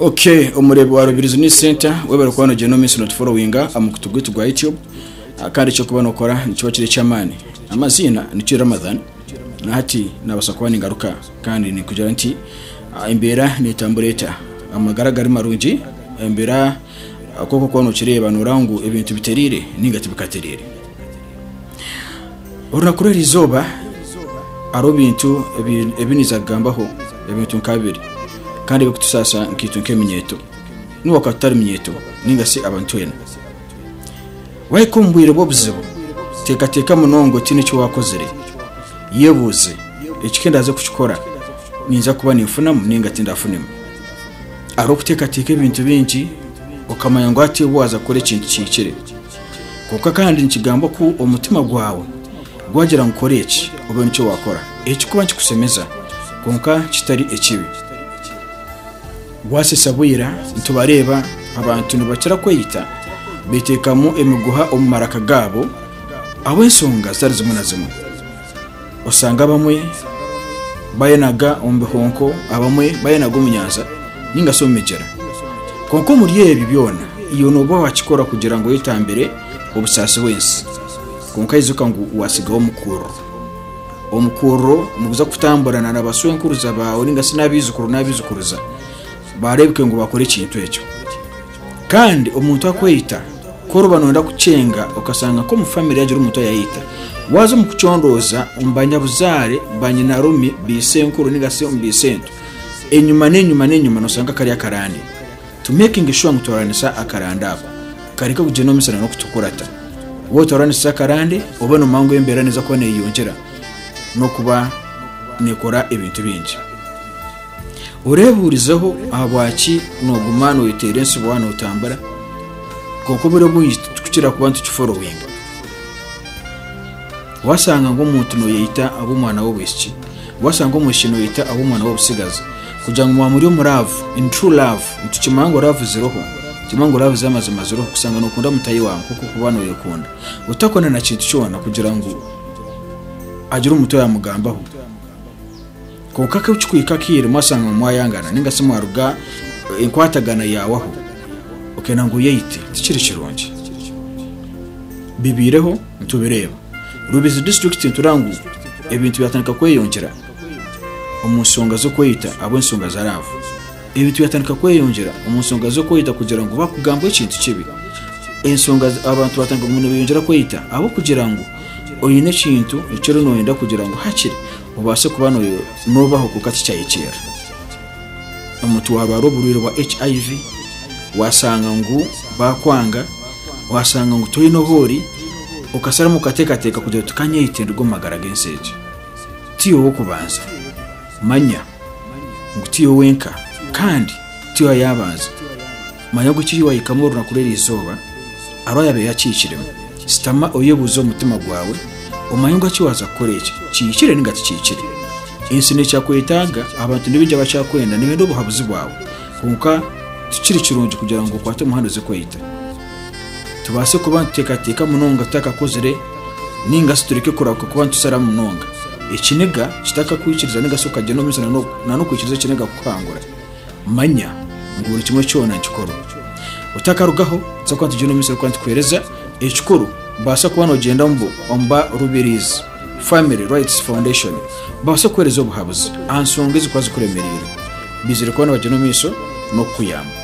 Ok omureebi wa Rubirizi News Center webare kuba nogyenda omu maisho notuforowinga aha mukutu gwaitu gwa YouTube kandi ekyokuba nokora nikiba kiri eky'amaani. Amaziina nikyo Ramadhan na hati nabasa kuba ningaruka kandi ninkugira nti embeera netambura eta? Amagara gari marungi? Embeera nk'oku orikuba nokireeba noreba ngu ebintu bitereire ninga tibikatereire? Orunaku rw'erizooba hariho ebintu ebi niiza kugambaho ebintu nka bibiri kandi ebirikutusaasa nkaitwe nk'eminyeeto n'obu twakuba tutari minyeeto nainga shi abantu twena. Waahika omu bwire bw'obuzibu, teekateeka munonga otiine eki waakozire. Yebuuze, Eki ku ndaaze kukikora ninza kuba ninfunamu nainga tindafunemu? Hariho okuteekateeka ebintu bingi okamanya ngu hati obu waaza kukora ekintu kihikire. Kwonka kandi nikigambwa ku omutima gwawe gwagira ngu kora eki, obe nikyo waakora. Ekirikuba nikikushemeza kwonka kitari ekibi. Bwasesa bwira nitubareeba abantu nibakira kweyita beteekamu emiguha omu maraka gaabo ahabw'enshonga zitari zimwe na zimwe. Osanga abamwe bayenaga omu bihonko, abamwe bayenaga omu nyanja ninga shi omu migyera. Kwonka omuri ebyo byona, iwe nooba waakikora kugira ngu oyetambire obusaasi bw'ensi. Kwonka ijuka ngu waatsigaho omukururo. Omukururo niguza kutambura na baswenkuruza baawe ninga shi n'abaijukuru n'abaijukuruza baareebeke ngu baakora ekintu ekyo. Kandi omuntu akweyita ku oriba nooyenda kukyenga okashanga nk'omu famire yaagira omuntu ayayeita, waaza omu kucondooza omu banyabuzaare, banyinarumi, baisenkuru ninga shi omu baisento, enyima n'enyima n'enyima noshanga kari akarande. To making sure ngu twaranisa akarande ako, kareke kugyenda omu maisho n'okutukurata. Waaba otaranisire akarande, obe nomanya ngu embeera neeza kuba neyeyongyera n'okuba nekora ebintu bingi. Oreebuurizeho ahabwaki nooguma nooyeteera entsibo waaba nootambura? Kwonka obwire obwingi titukukira kuba nitukiforowinga. Waashanga ngu omuntu nooyeita ahabw'omwana w'obwishiki, waashanga omwishiki nooyeita ahabw'omwana w'obutsigazi, kugira ngu mwaba muri omu laavu, in true love, nitukimanya ngu laavu ziriho, nitukimanya ngu laavu z'amazima ziriho, kushanga nookunda mutaahi waawe nk'oku orikuba nooyekunda, otakora na kintu kyona kugira ngu agire omuntu oyaamugambaho. Kwonka ku kikuhika akaire mwashanga ngu mwayangana ninga shi mwaruga enkwatagana yaawaho, okenda ngu oyeite, tikiri kirungi. Bibaireho nitubireeba. Rubirizi disiturikiti nitureba ngu ebintu byatandika kweyongyera omu nshonga z'okweyita ahabw'enshonga za raavu. Ebintu byatandika kweyongyera omu nshonga z'okweyita kugira ngu bakugamba ekintu kibi. Enshonga abantu batandika kuguma nibeyongyera kweyita ahabw'okugira ngu oine ekintu eki oriyo noyenda kugira ngu hakiri obaase kuba noobaho kwonka tikyayekyerera. Omuntu waarwara oburwaire bwa HIV, waashanga ngu baakwanga, waashanga ngu toine ohu ori, okasharamu okateekateeka kugira oti kanyeyite nduge omu magara g'ensi egi. Tiiwe w'okubanza. Manya ngu tiiwe wenka kandi tiiwe ayaabanza. Manya ngu eki waahikamu orunaku rw'eri izooba, hariho ayaabaire yaakihikiremu. Shutama oyebuuze omu mutima gwawe, omanye ngu eki waaza kukora eki kihikire ninga tikihikire. Ensi neekyakwetaaga, abantu ni baingi abakyakwenda, nibenda obuhabuzi bwawe. Kwonka tikiri kirungi kugira ngu okwate omuhanda oze kweyita. Tubaase kuba nituteekateeka munonga tutakakozire, ninga shi tureke kurahuka kuba nitusharamu munonga. Ekiniga kitakakwikiriza ninga shi okagyenda omu maisho nan'okwikiriza ekiniga kukuhangura. Manya ngu buri kimwe kyona nikikorwa. Otakarugaho, nituza kuba nitugyenda omu maisho turikuba nitukuheereza ekikuru. Baasa kuba noogyenda omu ba Rubirizi Family Rights Foundation babaase kukuheereza obuhabuzi aha nshonga ezirikuba zikuremereire. Baizire kuba nibagyenda omu maisho n'okukuyamba.